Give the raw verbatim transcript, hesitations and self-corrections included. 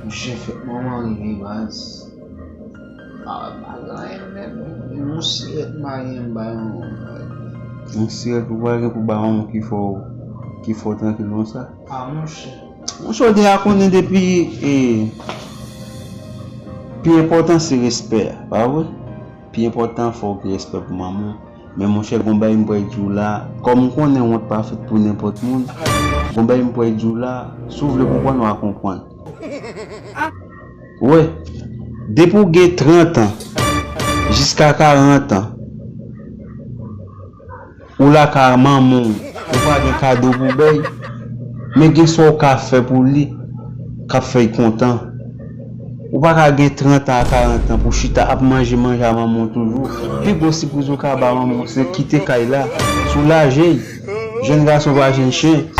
Monchè, fèt manman rive, baz. Ah, pa gen anyen menm. Yon sirèt m pa gen, m bay manman. Yon sirèt ou pa gen pou bay manman ki fè w, ki fè w trankil konsa? Ah, monchè. Monchè, w deja konnen depi, e, pi enpòtan se respè a, pa vre? Pi enpòtan, fò w gen respè pou manman w. Men monchè, gon bagay m pral di w la, kòm m konnen wont pa fèt pou nenpòt moun, gon bagay m pral di w la, si w vle konprann, w a konprann. Wi, depi w gen trant an, jiska karant an, ou lakay manman w, ou pa gen kado pou bay, men gen sa w ka fè pou li, k ap fè l kontan. Ou pa ka gen trant an a karant an pou chita ap manje manje a manman w toujou. Pi gwo sipriz ou ka ba manman w se kite kay la, soulaje l. Jèn gason pa jèn chen.